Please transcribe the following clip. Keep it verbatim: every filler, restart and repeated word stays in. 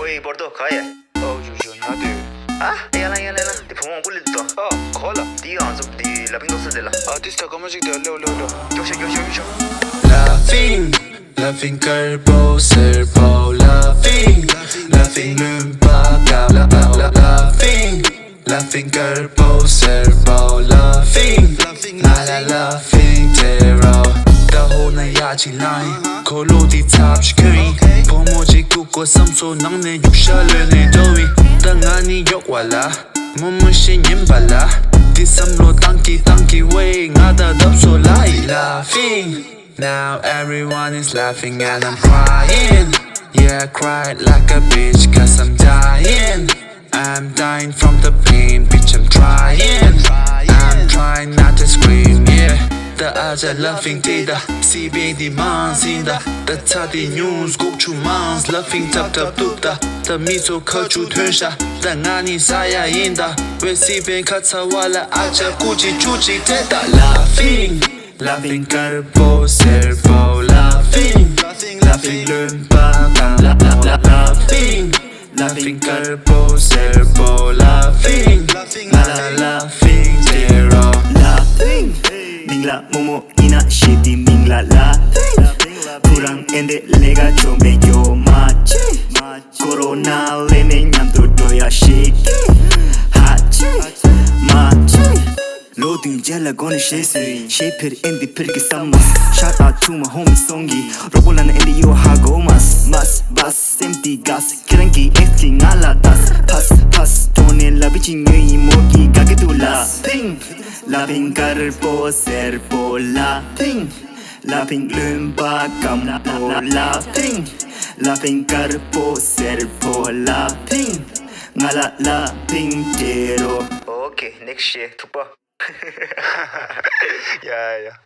ཝེ་བར་དོ་ག་ཡ། ཨོ་ཡོ་ཡོ་ཉལ་དུས། ཨ་ཡ་ལ་ཡ་ལ་ཡ་ལ། འདི་བུ་མོ་ཀུ་ལི་དོ། ཨ་གོ་ལ། འདི་ང་ཚོ་འདི་ལ་ཕིང་ཏོག་ས་དེ་ལ། ཨ་ཏིས་ད་ཀ་མ་ཞིག་དེ་ལེའོ་ལེའོ་ལེའོ། སྐྱོ་ཤ་སྐྱོ་ཤ་སྐྱོ་ཤ། Laughing, laughing དཀར་པོ་སེར་པོ། Laughing, laughing རློན་པ་དཀར། Laughing, laughing དཀར་པོ་སེར་པོ། Laughing, ང་ལ་laughing དེ་རོ། ད་ཧོ་ན་ཡ་ཅི་ལ་ཡིན། འཁོར་ལོ་འདི་ཚབ་ཞིག་ཁྱོད་ཡིན། བུ་མོ་ཅིག་སྐུ་ཀོ་བསམ་ཚོ་ནང་ནས་རྒྱུག་ཤ་ལོས་ནས་འགྲོ་ཡིན། ད་ང་ནི་གཡོག་པ་ལ། མོ་མོ་ཞེས་ཉན་པ་ལ། འདི་བསམ་བློ་བཏང་གི་བཏང་གི་ཝེ། ང་ད་བརྡབ་སོ་ལ་ཡི་laughing. Now everyone is laughing and I'm crying. Yeah, I cried like a bitch 'cause I'm dying. I'm dying from the pain, bitch, I'm trying. I'm trying not to scream, yeah. ད་ཨ་ཅག་laughing དེ་ད། སི་པན་འདི་མང་ཟིན་ད། ད་ཚ་དེ་ཉུང་སྒོག་ཆུ་མང་། Laughing ཐབ་ཐབ་ཐུབ་ད། ད་མི་ཚོ་ཁ་ཆུ་ཐོན་ཤ། ད་ང་ནི་ས་ཡ་ཡིན་ད། ཝེ་སི་པན་ཁ་ཚ་བ་ལ་ཨ་ཅག་ཀུ་ཅི་ཅུ་ཅི་སྤྲད་ད། Laughing, laughing དཀར་པོ་སེར་པོ། Laughing, laughing རློན་པ་དང་། Laughing, laughing དཀར་པོ་སེར་པོ། Laughing, ང་ལ་laughing དེ་རོ། Laughing མིང་ལ་མོ་མོ་ཡིན་ན་ཞེ་དེ་མིང་ལ་laughing. ཁོ་རང་ཨེ་འདྲ་ལས་ཀ་ཆོ་མེད་ཡོ་མ་ཅི། ཀོ་རོ་ན་ལས་ནས་མཉམ་དུ་འགྲོ་ཡ་ཞིག་གི། ཧ་ཅི་མ་ཅི། ལོ་དུས་རྒྱལ་ལ་དགོན་ནས་ཤེས་སི་ཤེས་ཕིར་ཨེན་དི་ཕིར་གི་སམ་མ། Shout out to my homie སོང་གི་རོགས་པོ་ལ་ན་ཨེན་དི་ཡོ་ཧ་གོ་མ་མ་སི་བ་སི་སེམས་དི་ག་སི། ཁྱེད་རང་གི་ཨེག་སི་གི་ང་ལ་ཏ་སི་ཕ་སི་ཕ་སི་ཐོག་ནས་ལ་བི་ཅི་ཉོས་ཡིན་མོ་གི་ག་གི་དུ་ལ་ཕིང་། ལ་ཕིང་དཀར་པོ་སེར་པོ་ལ་ཕིང་། ལ་ཕིང་རློན་པ་སྐམ་པོ་ལ་ཕིང་། ལ་ཕིང་དཀར་པོ་སེར་པོ་ལ་ཕིང་། ང་ལ་ལ་ཕིང་ཏེ་རོ། Okay, next shit ཐུག་པ། Yeah, yeah.